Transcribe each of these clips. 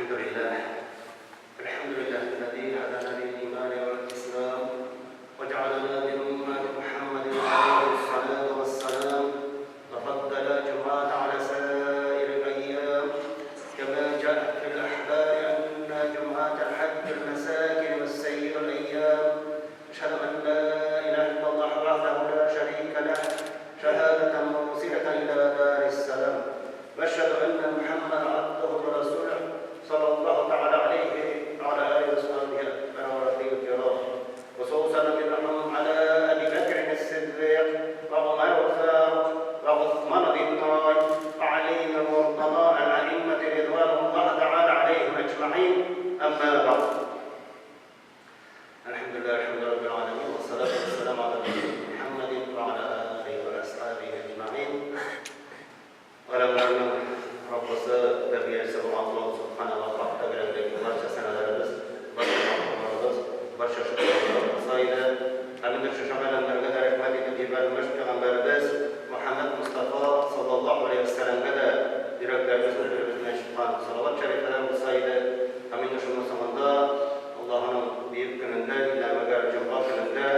Әлхәмдүлилләһ. Әлхәмдүлилләһ алләзи һәдәнә лил-имани вәл-ислам вә җәгъәләнә мин уммәти Мухәммәдин галәйһис-салату вәс-сәлам вә фаддәлә җумгата галә саирил әййам кәмә җаә фил-әхбари әннә җумгатәл хәҗҗул мәсакин вәс-сәййирул әййам. Әшһәдү ән лә иләһә иллаллаһ вәхдәһү лә шәрикә ләһ шәһадәтән мусиләтән илә дарис-сәлам. Вә әшһәдү әннә Мухәммәдән габдүһү вә расүлүһ саллаллаһу тәгалә галәйһи вә галә алиһи вә асхабиһи әл-бәрәрәтил кирам. Хосусан минһум галә Әби Бәкрин әс-Сиддыйк вә Гомәр әл-Фарук вә Госман зин-Нурайн вә Алиин әл-Муртаза әл-әиммәти ризвануллаһи тәгалә галәйһим әҗмәгыйн. Әммә бәгъд. Әлхәмдүлилләһ, әлхәмдү раббил галәмин, вәссалату вәссәламу аля Мухәммәдин вә аля алиһи вә асхабиһи әҗмәгыйн. Галәмнәрнең Раббысы, тәрбиячесе булган Аллаһу Субхана ва Тәгаләгә барча сәнәләребез, барча мактауларыбыз, барча шөкерләребез булса иде. Һәм инде шушы галәмнәргә дә рәхмәт итеп җибәрелмеш пәйгамбәребез Мухәммәд Мостафа саллаллаһу алейһи вә сәлләмгә дә йөрәкләребезнең түребездән чыккан салават шәрифәләр булса иде. Һәм инде шуның соңында Аллаһының бөек көнендә, иллә мәгәр җомга көнендә,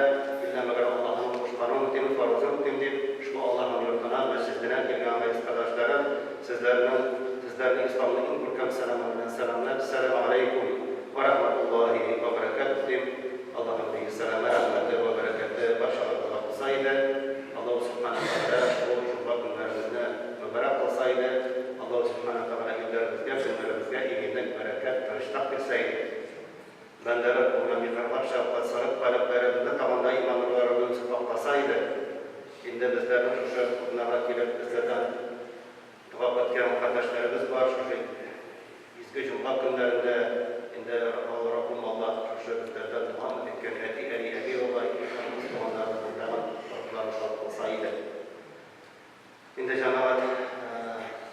иллә мәгәр Аллаһының кушканын үтим, фарызын үтим дип, ошбу Аллаһның йортына, мәсҗиденә килгән газиз кардәшләрем, сезләрнең, сезләрне Исламның иң күркәм сәламы белән сәламләп, Әссәламү галәйкүм вә рәхмәтуллаһи вә бәрәкәтүһ дим. Аллаһның бөек сәламе, рәхмәте вә бәрәкәте барчаларыбызга булса иде. Аллаһу Сүбхәнәһү вә Тәгалә ошбу җомга көннәребезне мөбарәк кылса иде. Аллаһу Сүбхәнәһү вә Тәгалә илләребезгә, көннәребезгә иминлек, бәрәкәт, тынычлык бирсә иде. Бәндәләр кулына михраб шәфкать салып, калебләребезне тагын да иман нурлары белән сакласа иде. Инде безләрнең шушы урыннарга килеп, безләрдән дога көткән кардәшләребез бар, шушы изге җомга көннәрендә инде Раббым Аллаһ шушы безләрдән дога өмет иткән әти, әни, әби, бабай һәм үз туганнарыбызның тагын рухларын шат кылса иде. Инде, җәмәгать,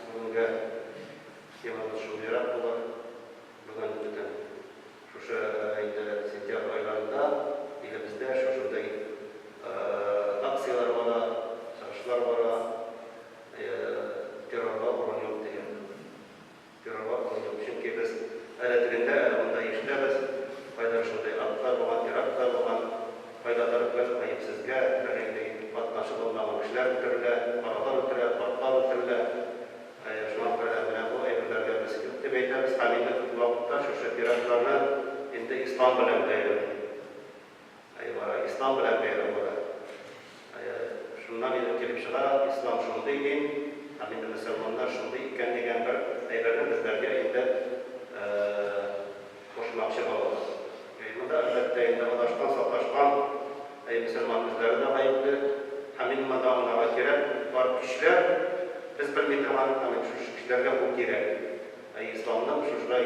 бүгенге темабыз шундыйрак булыр. Бүген бөтен шушы инде сентябрь айларында илебездә шушындый акцияләр бара, чыгышлар бара, террорга урын юк дигән. Террорга урын юк, чөнки без әле тегендә, әле монда ишетәбез, кайдадыр шундый актлар булган, терактлар булган, кайдадыр бер гаепсезгә бернинди катнашы булмаган кешеләр үтерелә, балалар үтерелә, картлар үтерелә. Шуңа күрә дә менә бу әйберләргә без юк дип әйтәбез һәм инде күп вакытта шушы терактларны инде ислам белән бәйләү бара, ислам белән бәйләү бара. Шуннан инде килеп чыга, ислам шундый дин, һәм инде мөселманнар шундый икән дигән бер әйберне безләргә инде кушмакчы булалар. Монда, әлбәттә, инде адашкан, саташкан мөселман үзләре дә гаепле. Һәм инде монда аңларга кирәк, бар көчләр, без белми торган, һәм инде шушы көчләргә бу кирәк. Исламның шушылай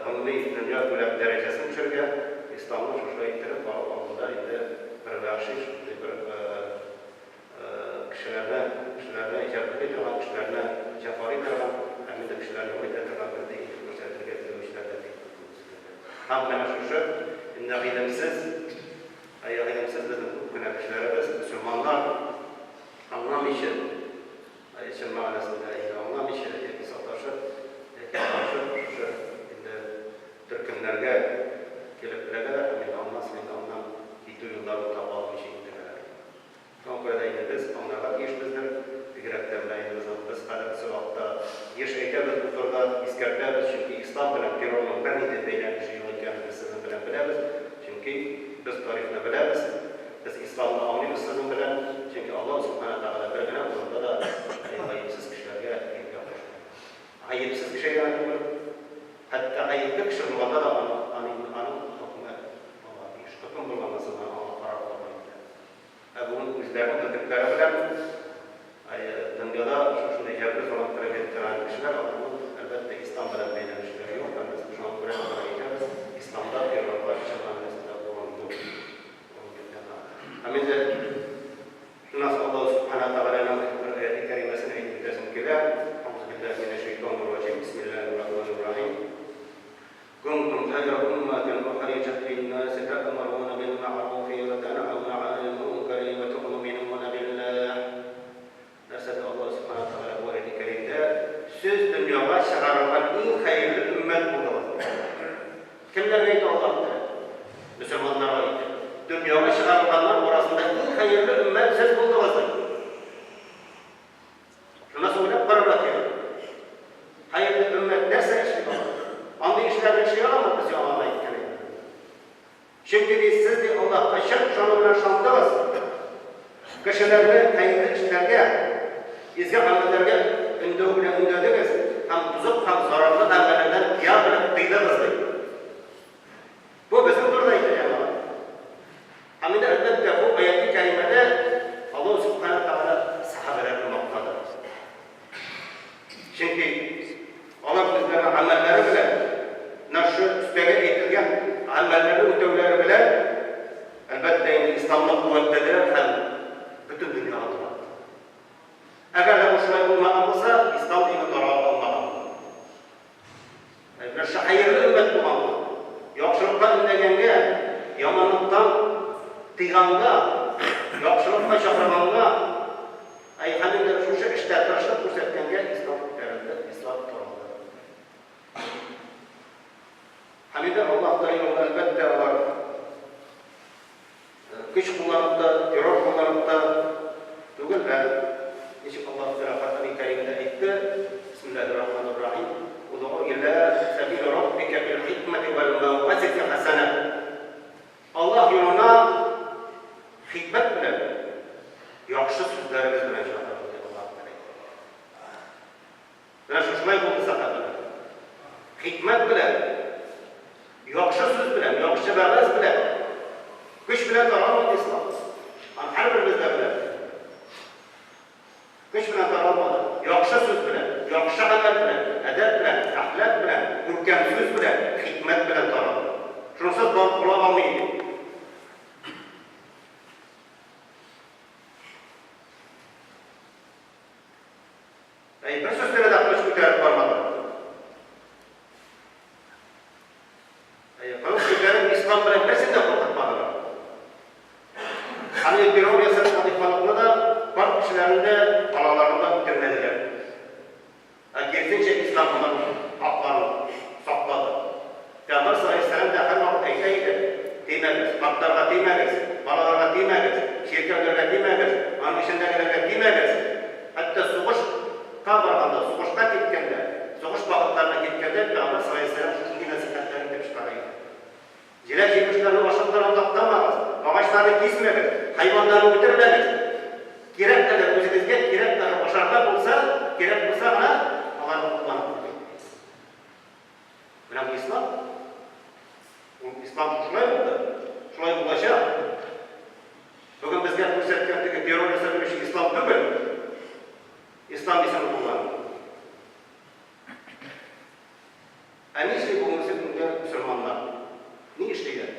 гомуми дөнья күләм дәрәҗәсен төшерергә, исламның шушылай иттереп халык алдында инде бер вәхши шундый бер кешеләрне, кешеләрне җәберли торган, кешеләрне җәфалый торган һәм инде кешеләрне юк итә торган бер дин итеп күрсәтергә теләүчеләр дә бик күп бүгенге көндә. Һәм менә шушы инде гыйлемсез, гыйлемсез безнең күп кенә кешеләребез, мөселманнар аңламыйча, Чын мәгънәсендә инде аңламыйча яки саташып, яки адашып шушы инде төркемнәргә килеп эләгәләр һәм инде аннан соң инде аннан китү юлларын таба алмыйча интегәләр. Шуңа күрә дә инде без аңларга тиешбездер, бигрәк тә менә инде без без хәзерге вакытта еш әйтәбез бу турыда, искәртәбез, чөнки ислам белән террорның бернинди бәйләнеше юк икәнен без сезнең белән беләбез, чөнки без тарихны беләбез. Без исламны аңлыйбыз сезнең белән, чөнки Аллаһ Сүбхәнә Тәгалә бер генә урында да гаепсез кешеләргә тияргә кушмый. Гаепсез кешегә генә түгел, хәтта гаепле кеше булганда да аның аның хөкеме булырга тиеш. Хөкем булганнан соң гына аңа карар кабул ителә. Ә бүген үзләренең белдекләре белән дөньяда шушындый җәбер-золым күреп торган кешеләр, аларның, әлбәттә, ислам белән бәйләнешләре юк һәм без шуңа күрә аларга әйтәбез, исламда террорга чын мәгънәсендә урын юк. Һәм инде шуннан соң Аллаһу Сүбхәнәһү вә Тәгаләнең бер аяте кәримәсен әйтеп үтәсем килә. Әгъузу биллаһи минәш шәйтанир раҗим. Бисмиллаһир рахманир рахим. Кунтум хайра умматин ухриҗат линнаси тәэмуруна бил мәгъруфи вә тәнһәүнә ганил мункари вә туъминуна биллаһ. Нәрсә ди Аллаһу Сүбхәнәһү вә Тәгалә бу аяте кәримдә? Сез дөньяга чыгарылган иң хәерле өммәт. Кемнәргә әйтә Аллаһ Тәгалә? Мөселманнарга әйтә. Дөньяга чыгарылганнар арасында иң хәерле өммәт сез булдыгыз, ди. Шуннан соң уйлап карарга кирәк. Хәерле өммәт нәрсә эшли ала? Андый эшләрне эшли аламы без яңа гына әйткән әйберне? Чөнки, ди, сез, ди, Аллаһка чын ышану белән ышандыгыз, кешеләрне хәерле эшләргә, изге гамәлләргә өндәү белән өндәдегез һәм бозык һәм зарарлы гамәлләрдән тыя белеп тыйдыгыз, ди. Бу безнең турыда әйтелә, җәмәгать. Һәм инде, әлбәттә, бу аяти кәримәдә Аллаһу Сүбхәнәһү вә Тәгалә сәхабәләрне мактады. Чөнки алар үзләренең гамәлләре белән, менә шушы өстәге әйтелгән гамәлләрне үтәүләре белән, әлбәттә инде, исламны куәтләделәр һәм бөтен дөньяга тараттылар. Әгәр дә бу шулай булмаган булса, ислам дине тарала алмаган булыр иде. Менә шушы хәерле өммәт булган ул. Яхшылыкка өндәгәнгә, яманлыктан тыйганга, яхшылыкка чакырганга, әй, һәм инде шушы эштә тырышлык күрсәткәнгә ислам күтәрелде, ислам таралды. Һәм инде Аллаһ Тәгалә юлында, әлбәттә, алар Көч кулланып та, террор кулланып та түгел, ә ничек Аллаһ Тәгалә Коръәни Кәримдә әйтте, Бисмиллаһир рахманир рахим, Удгу иля сәбили раббика бил хикмәти вәл мәүгазәти хәсәнә. Аллаһ юлына хикмәт белән, яхшы сүзләрегез белән чакырыгыз, дип Аллаһ Тәгалә әйтте. Менә шушылай булды сәхабәләр. Хикмәт белән, яхшы сүз белән, яхшы вәгазь белән, көч белән таралмады ислам. Аны һәрберебез дә беләбез. Көч белән таралмады. Яхшы сүз белән, яхшы гамәл белән, әдәп белән, әхлак белән, күркәм сүз белән, хикмәт белән таралды. Шунсыз була алмый иде. Әй, бер сүз генә дә кылыч күтәреп бармады. Әй, кылыч күтәреп ислам белән берсен дә куркытмадылар. Һәм террор ясап андый халыкны да, бар кешеләрне дә, балаларны да үтермәделәр. Ә киресенчә ислам аларның хакларын саклады. Пәйгамбәр саллаллаһу галәйһи ва сәлләм дә һәрвакыт әйтә иде, Тимәгез, картларга тимәгез, балаларга тимәгез, чиркәүләргә тимәгез, аның эчендәгеләргә тимәгез. Хәтта сугыш ка барганда, сугышка киткәндә, сугыш вакытларына киткәндә Пәйгамбәр саллаллаһу галәйһи ва сәлләм шушындый нәсыйхәтләр әйтеп чыгара иде. Җиләк-җимешләрне ашыктырып таптамагыз, агачларны кисмәгез, хайваннарны үтермәгез. Кирәк кадәр үзегезгә кирәк кадәр ашарга булса, кирәк булса гына аларны кулланыгыз, дип әйтә иде. Менә бу ислам. Ул ислам шулай булды, шулай булачак. Бүген безгә күрсәткән теге террор ясап йөрүче ислам түгел. Ислам исемен кулланып. Ә ни эшли бүгенге көндә мөселманнар? Ни эшлиләр?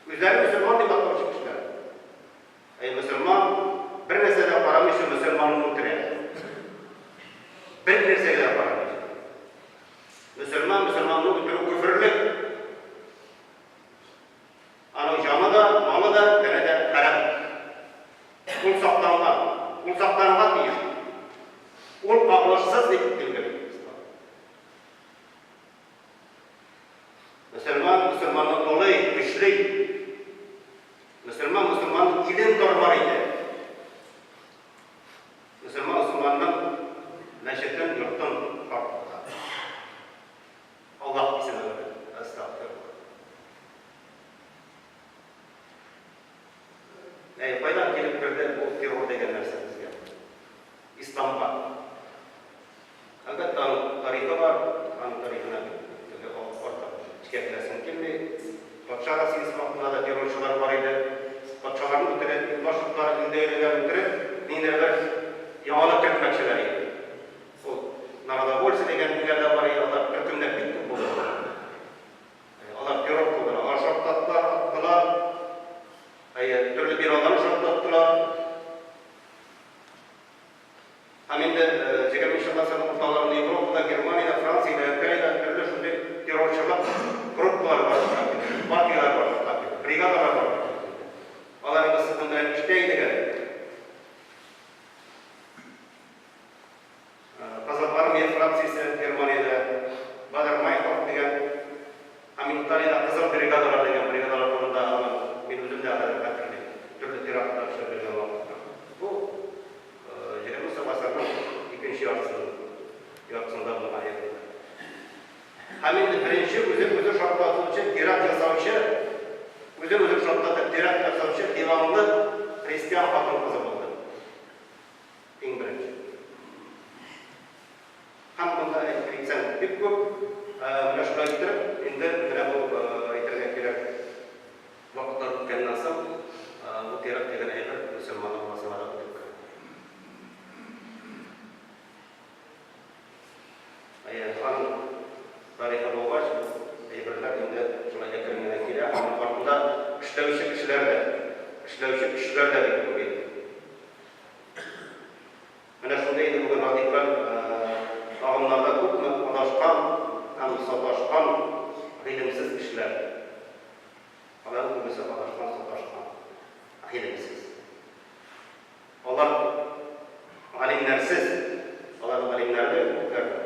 Үзләре мөселман дип аталучы кешеләр. Әй, мөселман, бер нәрсәгә дә карамыйча мөселманны үтерә. Бер нәрсәгә дә карамыйча. Мөселман мөселманны үтерү көферлек. Аның җаны да, малы да, тәне дә хәрам. Ул сакланган, ул сакланырга тиеш. Ул кагылышсыз дип билгели ислам. Мөселман мөселманны талый, көчли. Мөселман мөселманның илен тар-мар итә. Мөселман мөселманның мәчетен, йортын шартлата. Аллаһ исеме белән. Әстәгъфируллаһ. Әй, кайдан килеп керде бу террор дигән нәрсә безгә? Исламга. Әлбәттә, аның тарихы бар, аның тарихына теге артык эчкә керәсем килми. Патша Россиясе вакытында да террорчылар бар иде. Патшаларны үтереп, илбашлыклар, илдәгеләрне үтереп, ниндидер бер яңалык кертмәкчеләр иде. Ул народовольцы дигән ниләр дә бар иде, алар төркемнәр бик күп булды. Алар террор кылдылар, алар шартлаттылар, аттылар. Әйе, төрле биналарны шартлаттылар. Һәм инде егерменче гасырның урталарында Европада, Германиядә, Франциядә, Италиядә төрле шундый террорчылык группалары барлыкка килде, партияләр барлыкка килде, бригадалар барлыкка килде. Алар инде сезнең белән эштә идек әле. Кызыл Армия фракциясе Германиядә, Бадер-Майнхоф дигән һәм Италиядә. Һәм инде беренче үзен-үзе шартлатучы теракт ясаучы, үзен-үзе шартлатып теракт ясаучы иранлы христиан хатын-кызы булды. Иң беренче. Һәм монда әйтсәң бик күп. Менә шулай иттереп, инде менә бу әйтергә кирәк, вакытлар үткәннән соң, бу теракт дигән әйбер мөселманнар арасына да үтеп керде. Әйе, аның тарихы булгач, бу әйберләр инде шулай әкрен генә килә. Аның артында эшләүче кешеләр дә, эшләүче көчләр дә бик күп иде. Менә шундый инде бүген радикаль агымнарда күпме адашкан һәм саташкан гыйлемсез кешеләр. Аларның күбесе адашкан, саташкан, гыйлемсез. Алар галимнәрсез, аларның галимнәре дә юк күпләрнең.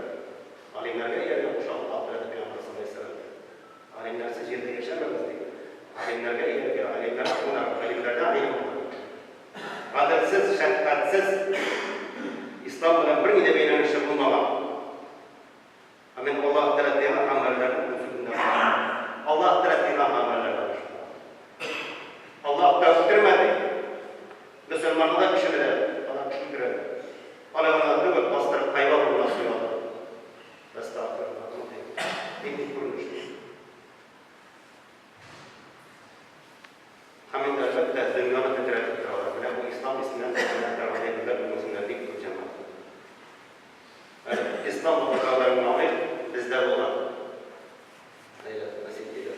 Галимнәргә иярергә куша Аллаһ Тәгалә Пәйгамбәр саллаллаһу галәйһи ва сәлләмгә. Галимнәрсез җирдә яшәмәгез, ди. Галимнәргә иярергә, галимнәрне тыңларга, галимнәрдән гыйлем алырга. Гаделсез, шәфкатьсез ислам белән берни дә бәйләнеше булмаган. Ә мин Аллаһ Тәгалә тыйган гамәлләрне үз үземдә башкарам. Аллаһ Тәгалә тыйган гамәлләрне башкарам. Аллаһ та үтермәде. Мөселманны да, кешене дә, алар кеше үтерәләр. Алай гына түгел, бастырып хайван урынына суялар. Әстәгъфируллаһ, мондый нинди күренеш бу? Һәм инде, әлбәттә, дөньяны тетрәтеп торалар. Менә бу ислам исеменнән тетрәнә торган әйберләр бүгенге көндә бик күп, җәмәгать. Әле ислам вакыйгаларын алыйк, бездә булган. Әйе, Осетиядә.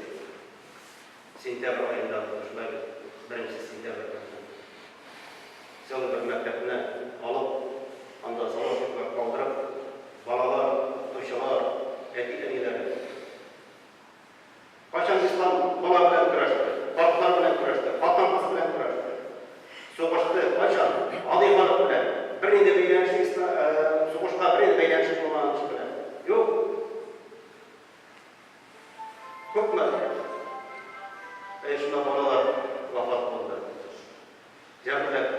Сентябрь аенда булды, шулай бит? Беренче сентябрь көнне. Целый бер мәктәпне алып, анда заложниклар калдырып, балалар, укытучылар, әти-әниләре. Кайчан ислам бала белән көрәште, картлар белән көрәште, хатын-кыз белән көрәште, сугышты, кайчан? Гади халык белән, бернинди бәйләнеше исла, сугышка бернинди бәйләнеше булмаган кеше белән. Юк. Күпме? Әй, шунда балалар вафат булды. Җәберләп,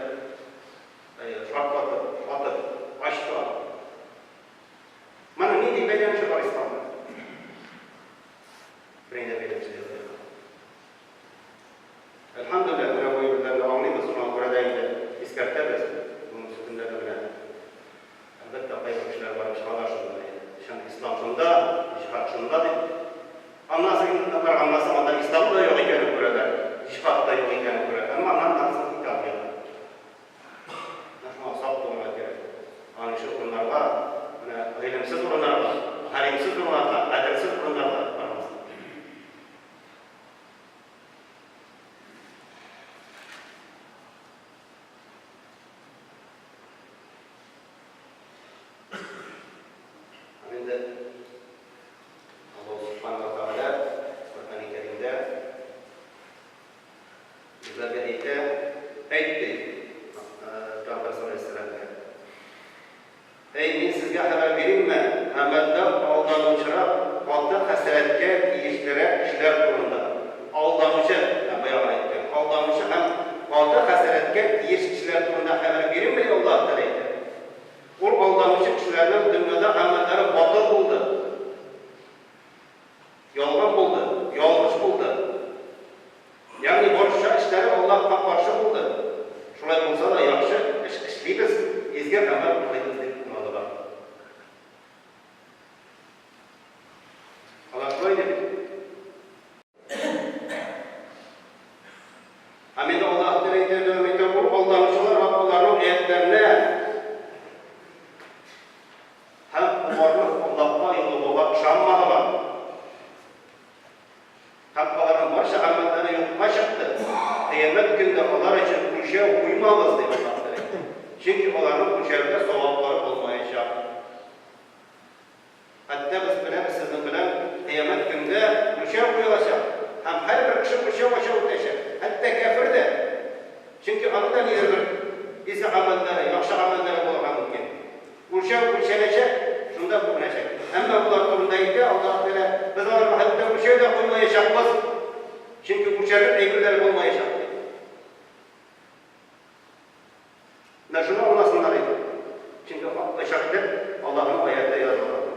әй, шартлатып, атып, ачтылар. Моның нинди бәйләнеше бар ислам белән? Берни дә бәйләнеше юк. Әлхәмдүлилләһ, менә бу әйберләрне аңлыйбыз, шуңа күрә дә инде искәртәбез бүгенге көндә дә менә. Әлбәттә, кайбер кешеләр барып чыгалар шунда, чын ислам шунда, җиһад шунда дип. Аннан соң инде барганнан соң анда ислам да юк икәнен күрәләр, җиһад та юк икәнен күрәләр. Әмма аннан да соң китә алмыйлар. Менә шуңа сак булырга кирәк. Аның ише урыннарга, менә гыйлемсез урыннарга, галимсез урыннарга, гаделсез урыннарга бармаска. Һәм инде Аллаһ Субхану ва Тәгалә Коръән-и Кәримдә Безләргә әйтә, Әйт, ди, Пәйгамбәр салләһу Әй, мин сезгә хәбәр биримме, гамәлдә алданучырак, каты хәсрәткә тиешлерәк кешеләр турында? Алданучы, менә бая гына әйткән, алданучы һәм каты хәсрәткә тиеш кешеләр турында хәбәр биримме, ди Аллаһ Тәгалә әйтә. Ул алданучы кешеләрнең дөньяда гамәлләре батыл булды. Ялган булды, ялгыш булды. Ягъни барча эшләре Аллаһка каршы булды. Шулай булса да, яхшы эш эшлибез, изге гамәл кылыйбыз дип уйладылар. Алар шулай ди бит. Һәм инде Аллаһ Тәгалә әйтә, дәвам итә, ул алданучылар Раббыларының аятләренә һәм аларны Аллаһка юлыгуга ышанмадылар. Һәм аларның барча гамәлләре юкка чыкты. Кыямәт көндә алар өчен үлчәү куймабыз, ди Аллаһ Тәгалә. Чөнки аларның үлчәргә саваплары булмаячак. Хәтта без беләбез, сезнең белән кыямәт көндә үлчәү куелачак, һәм һәрбер кеше үлчәү аша үтәчәк, хәтта кяфер дә, чөнки аның да нидер бер изге гамәлләре, яхшы гамәлләре булырга мөмкин. Үлчәү үлчәнәчәк, шунда күренәчәк. Әмма болар турында әйтә Аллаһ Тәгалә, без аларга хәтта үлчәү дә куймаячакбыз, чөнки үлчәрлек әйберләре булмаячак, ди. Менә шуны аңласыннар иде. Чөнки кайчак тел Аллаһның аяте язылган.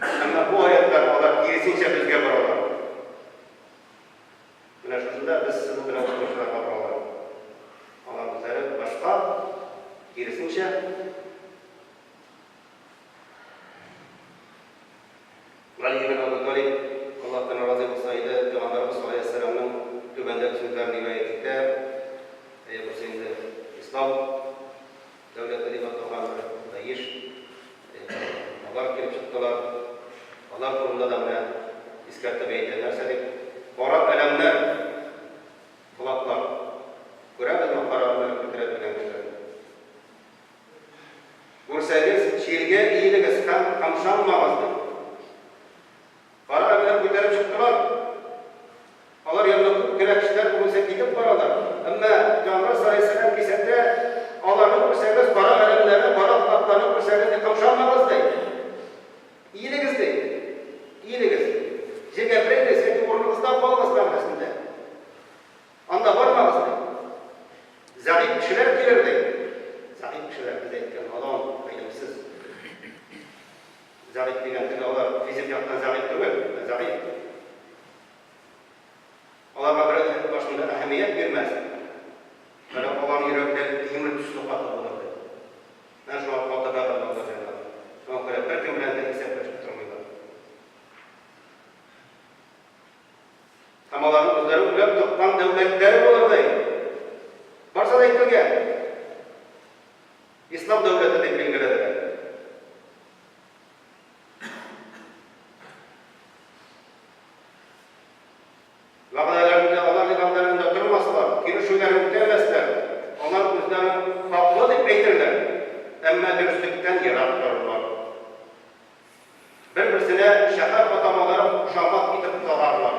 Әмма бу аятлар алар менә искәртеп әйтә. Нәрсә дип? Кара әләмнәр, флаглар. Күрәбезме кара әләмнәр күтәрә белгән кешеләрне? Күрсәгез, җиргә иелегез һәм кымшанмагыз, ди. Кара әләмнәр күтәреп чыктылар. Алар янына күп кенә кешеләр күбесе китеп баралар. Әмма Пәйгамбәр салләһу галәйһи вә сәлләм кисәтә, Аларны күрсәгез, кара галәмнәрне, кара флагларны күрсәгез, ди, кымшанмагыз, ди. Иелегез, ди. Иелегез. Җиргә берегез яки урыныгызда калыгыз мәгънәсендә. Анда бармагыз, ди. Зәгыйфь кешеләр килер, ди. Зәгыйфь кешеләр, без әйткән, надан, гыйлемсез. Зәгыйфь дигән теге алар физик яктан зәгыйфь түгел, ә зәгыйфь. Аларга берәү дә башында әһәмият бирмәс. Менә аларның йөрәкләре тимер төсле каты булыр, ди. Менә шуңа каты бәгырьле алар җәмәгать. Шуңа күрә беркем белән дә исәпләшеп тормыйлар. Һәм аларның үзләре уйлап тапкан дәүләтләре булыр, ди. Барсы да әйтелгән. Ислам дәүләте дип билгеләделәр. Вәгъдәләрендә, алар вәгъдәләрендә тормаслар, килешүләрен үтәмәсләр, алар үзләрен хаклы дип әйтерләр, әмма дөреслектән ерак торырлар. Бер-берсенә шәһәр атамаларын кушамат итеп тагарлар.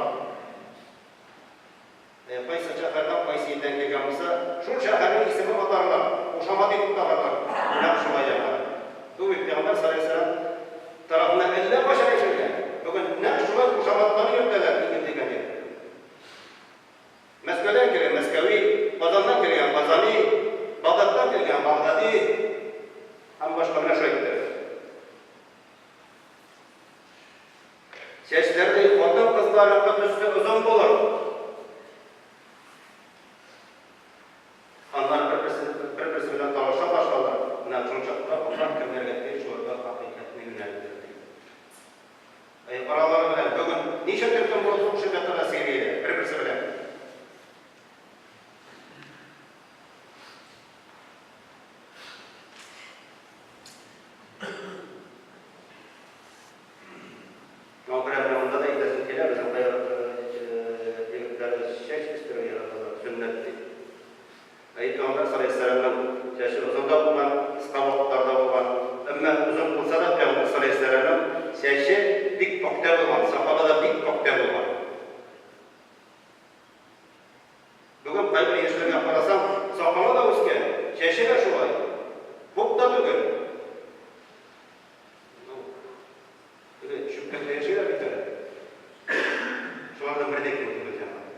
Кайсы шәһәрдән, кайсы илдән килгән булса, шул шәһәрнең исемен атарлар, кушамат итеп тагарлар. Нәкъ шулай җәмәгать. Бу бит Пәйгамбәр саллаллаһу алейһи ва сәлләм тарафыннан әллә кайчан әйтелгән. Бүген нәкъ шулай кушаматлар йөртәләр иген дигән җирдә. Мәскәүдән килгән Мәскәви, Казаннан килгән Казани, Багдадтан килгән Багдади һәм башка менә шулай иттереп. Чәчләре хатын-кызларныкы төсле озын булыр. Аннары бер-берсе бер-берсе белән талаша башларлар. Менә шул чакта Аллаһ кемнәргә тели, шуларга хакыйкатьне юнәлтер, ди. Әй, аралары белән бүген ничә төркем булып сугышып яталар Сириядә, бер-берсе белән. Шуңа күрә менә монда да әйтәсем килә, безнең кайбер егетләребез чәч үстерү яраталар, сөннәт дип. Ә Пәйгамбәр салләһу алейһи чәче озын да булган, кыска вакытлары да булган. Әмма озын булса да, Пәйгамбәр салләһу алейһи чәче бик пөхтә булган, сакалы да бик пөхтә булган. Бүген кайбер яшьләргә карасаң, сакалы да үскән, чәче дә шулай. Поп та түгел. Ну, теге чүпрәктә яшиләр бит әле. Шулардан бер дә ким түгел җәмәгать.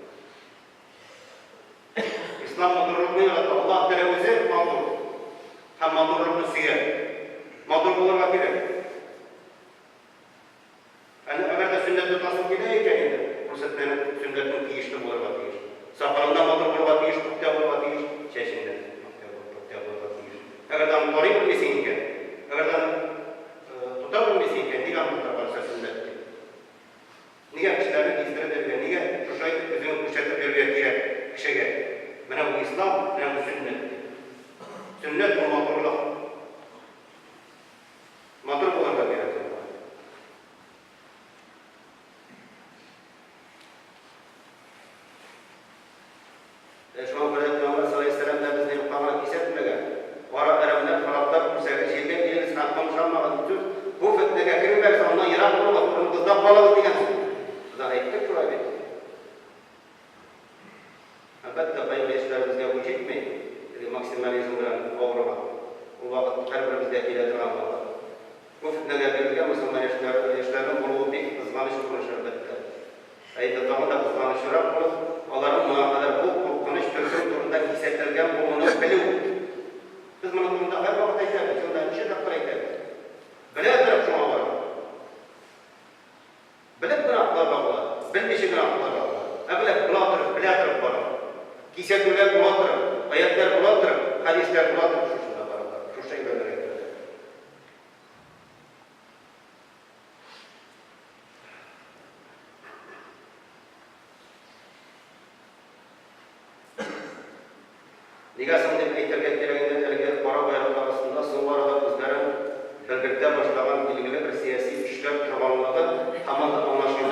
Ислам матурлыкны ярата. Аллаһ Тәгалә үзе матур. Һәм матурлыкны сөя. Матур булырга кирәк. Әнә, әгәр дә сөннәт тотасың килә икән инде, күрсәтмәнең сөннәтең тиешле булырга тиеш. Сакалың да матур булырга тиеш, пөхтә булырга тиеш, чәчең дә пөхтә пөхтә булырга тиеш. Әгәр дә аны тарый белмисең икән, әгәр дә аны тота белмисең икән, нигә аны тотарга нәрсә сөннәт дип? Нигә кешеләрне биздереп йөрергә, нигә шушылай итеп үзеңне күрсәтеп йөрергә кирәк кешегә? Менә бу ислам, менә бу сөннәт дип. Сөннәт ул матурлык. Матур булырга кирәк җәмәгать. Ә шуңа күрә Пәйгамбәр саллаллаһу алейһи ва сәлләм дә безне юкка гына кисәтмәгән. Кара әрәмнәр, хараплар күрсәгез, җиргә иелегез һәм кымшанмагыз дип сүз, бу фетнәгә кермәгез, аннан ерак булыгыз, урыныгызда калыгыз дигән сүз. Без аны әйттек шулай бит. Әлбәттә, кайбер яшьләребезгә бу җитми, теге максимализм белән авырган. Ул вакыт һәрберебезгә килә торган вакыт. Бу фетнәгә бирелгән мөселман яшьләр, яшьләрнең булуы бик кызганыч күренеш, әлбәттә. Ә инде тагын да кызганычрак булып, аларның моңа кадәр бу куркыныч төркем турында кисәтелгән булуны белү. Без моның турында һәрвакыт әйтәбез, елда ничә тапкыр әйтәбез. Белә торып шуңа баралар. Белеп гөнаһларга була, белмичә гөнаһларга була. Ә белеп була торып, белә торып бара. Кисәтүләр була торып, аятьләр була торып, хәдисләр була торып шушында баралар, шушы әйберләргә керәләр. Нигә соң дип әйтергә кирәк инде, әлеге кара байраклар астында соңгы арада үзләрен белгертә башлаган билгеле бер сәяси көчләр торганлыгы һаман да аңлашылмый.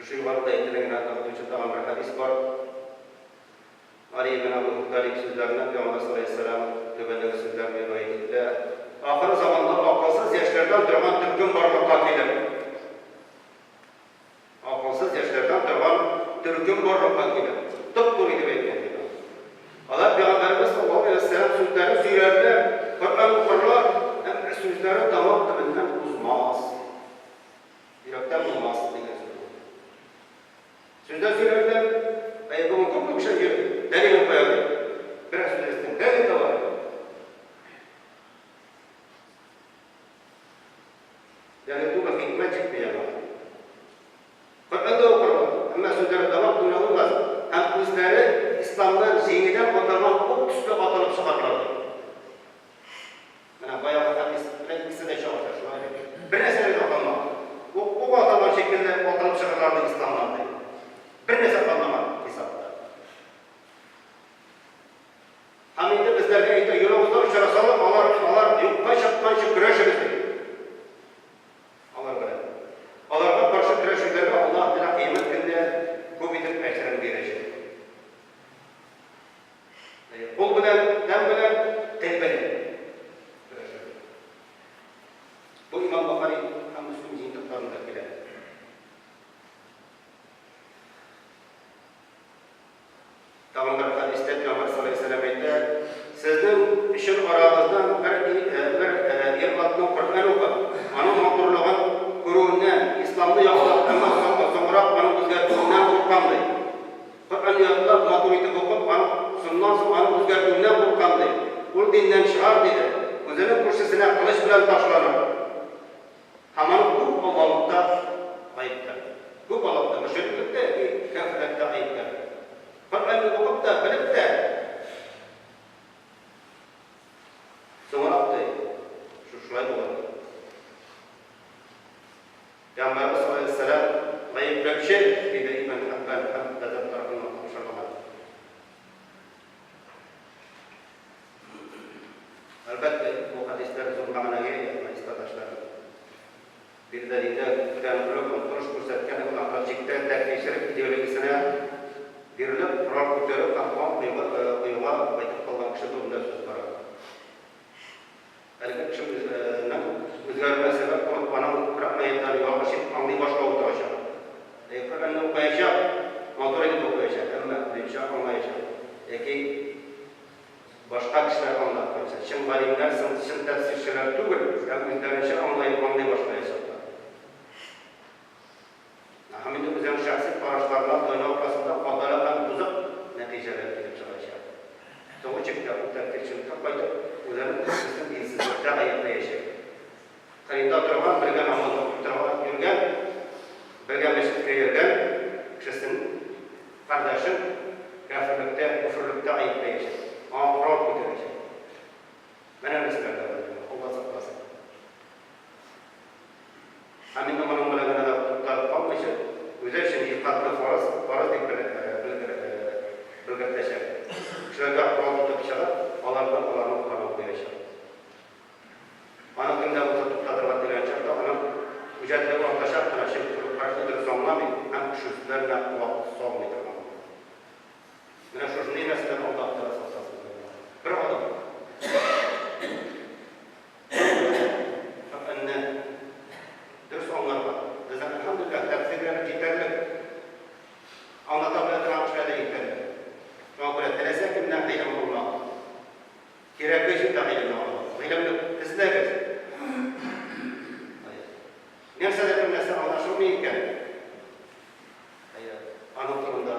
Шушы югарыда әйтелгән генә ныгытучы тагын бер хәдис бар. Али ибн Абу Талиб сүзләреннән Пәйгамбәр саллаллаһу алейһи ва сәлләм түбәндәге сүзләрне риваять ителә, Ахыр заманда акылсыз яшьләрдән торган төркем барлыкка килер. Акылсыз яшьләрдән торган төркем барлыкка килер. Туп-туры итеп әйткән ди. Алар Пәйгамбәребез саллаллаһу алейһи ва сәлләм сүзләрен сөйләрләр, Коръән укырлар, әмма сүзләре тамак төбеннән узмас. Йөрәктән булмас дигән сүз бу. Сүздә сөйләрләр, әйе, бүген күпме кеше йөри, дәлилен куя ди. Берәр сүз әйтсәң, дәлил таба. Дәлил түгел, хикмәт җитми аңа. Коръән дә укырлар, әмма сүзләре тамак төбенә узмас һәм үзләре исламнан җиңедән атылган ук төсле атылып чыгарлар ди. Менә баягы хәдис белән икесе дә чагыша, шулай бит? Бер нәрсә дә калмаган. Ук ук атылган шикелле атылып чыгарлар ди исламнан ди. Бер нәрсә калмаган хисапта. Һәм инде безләргә әйтә, юлыгызда очрасалар, алар алар юкка чыкканчы көрәшегез ди. Алар белән. Аларга каршы көрәшүләргә Аллаһ Тәгалә кыямәт көнендә күп итеп әҗерен бирәчәк. Кул белән, тән белән, тел белән көрәшергә. Бу Имам Бохари һәм Мөслим җыентыкларында килә. Тагын бер хәдистә Пәйгамбәр саллаллаһу алейһи ва сәлләм әйтә, Сезнең өчен арагыздан бер бер ир-атның Коръән укып, аның матурлыгын күрүеннән, исламны яклап, әмма соңрак аны үзгәртүеннән куркам, ди. Коръән ятлап, матур итеп укып, аны шуннан соң аны үзгәртүеннән куркам, ди. Ул диннән чыгар, диде. Үзенең күршесенә кылыч белән ташланыр. Һәм аны күп аллалыкта гаепләр. Күп аллалыкта, мөшриклектә яки кяферлектә гаепләр. Коръәнне укып та, белеп тә, соңрак, ди, шушылай булыр, ди. Пәйгамбәребез саллаллаһу галәйһи ва сәлләм гаепләүче, диде Ибн Хиббан һәм Бәзар тарафыннан тапшырылган. Әлбәттә, бу хәдисләр зур мәгънәгә ия, газиз кардәшләрем. Биредә диндә күтәренкелек, омтылыш күрсәткән һәм ахыр чиктә тәкфирчелек идеологиясенә бирелеп, корал күтәрү һәм кан коюга кайтып калган кеше турында сүз бара. Әлеге кеше үзенең үзгәрүенә сәбәп булып аның Коръән аятьләрен ялгыш итеп аңлый башлавы торачак. Әйе, Коръәнне укыячак, матур итеп укыячак, әмма үзенчә аңлаячак. Яки башка кешеләр аңлатканча. Чын галимнәр, чын тәфсирчеләр түгел, ә үзләренчә аңлай аңлый башлаячаклар. Һәм инде үзенең шәхси карашларына таяну аркасында хаталы һәм бозык нәтиҗәләр килеп чыгачак. Соңгы чиктә ул тәкфирчелеккә кайтып, үзенең күршесен динсезлектә гаепләячәк. Кырыйда торган, бергә намаз укып торган, йөргән, бергә мәчеткә йөргән кешесен, кардәшен кяферлектә, көферлектә гаепләячәк, аңа корал күтәрәчәк. Менә нәрсәләр дә бар, Алла сакласын. Һәм инде моның белән генә дә тукталып калмыйча, үзе өчен җиһадны фарыз, фарыз дип белгертәчәк. Кешеләргә корал тотып чыгып, алардан аларның канын коячак. Аны кем дә булса туктатырга теләгән чакта, аның үҗәтлеге артачак кына, чөнки ул Коръәнне дөрес аңламый һәм кеше сүзләренә колак салмый торган була. Менә шушындый нәрсәдән Аллаһ Тәгалә сакласын. Бер адым. Коръәнне дөрес аңларга. Безнең, әлхәмдүлилләһ, тәфсирләре җитәрлек. Аңлата белә торган кешеләр дә җитәрлек. Шуңа күрә теләсә кемнән гыйлем алмагыз. Кирәкле җирдә гыйлемне алыгыз. Гыйлемне эзләгез. Нәрсәдә бер нәрсә аңлашылмый икән, аның турында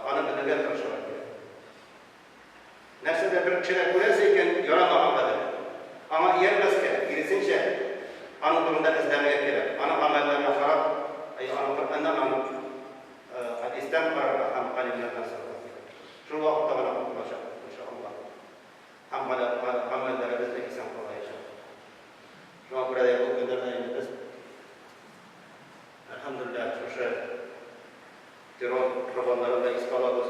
аны белергә тырышырга кирәк. Нәрсә дә бер кешедә күрәсе икән, ярамаган гадәт. Аңа иярмәскә, киресенчә, аның турында эзләнергә кирәк. Аның гамәлләренә карап, әй, аның Коръәннән, аның хәдистән карарга һәм галимнәрдән сорарга кирәк. Шул вакытта гына котылачакбыз, иншаллаһ. Һәм гамәлләребез дә исән калаячак. Шуңа күрә дә бу көннәрдә инде без, әлхәмдүлилләһ, шушы Террор корбаннарын да искә алабыз,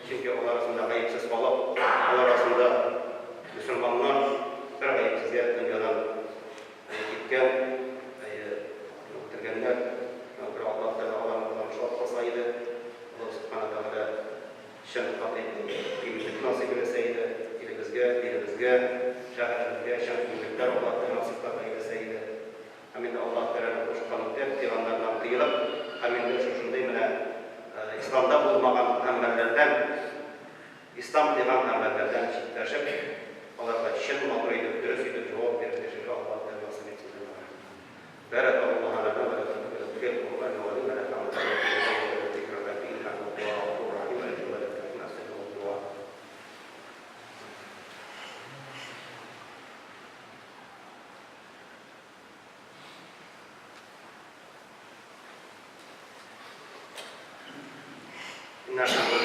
чөнки алар арасында гаепсез халык, алар арасында мөселманнар бер гаепсезгә дөньядан киткән, үтергәннәр. Шуңа күрә Аллаһ Тәгалә аларны да шат чын хакыйкый иминлек насыйп әйләсә иде, илебезгә, динебезгә, шәһәребезгә чын иминлекләр Аллаһ Тәгалә насыйплар әйләсә иде. Һәм инде Аллаһ Тәгаләнең кушкан үтәп, тыйганнарыннан тыелып, һәм инде шушындый менә Исламда булмаган гамәлләрдән, Ислам тыйган гамәлләрдән читләшеп, аларга чын матур итеп, дөрес итеп җавап биреп яшәргә Аллаһ Тәгалә насыйп итсен җәмәгать. Бәрәкаллаһу ләнә вә ләкүм фил Куръәни вә линә إن الحمد.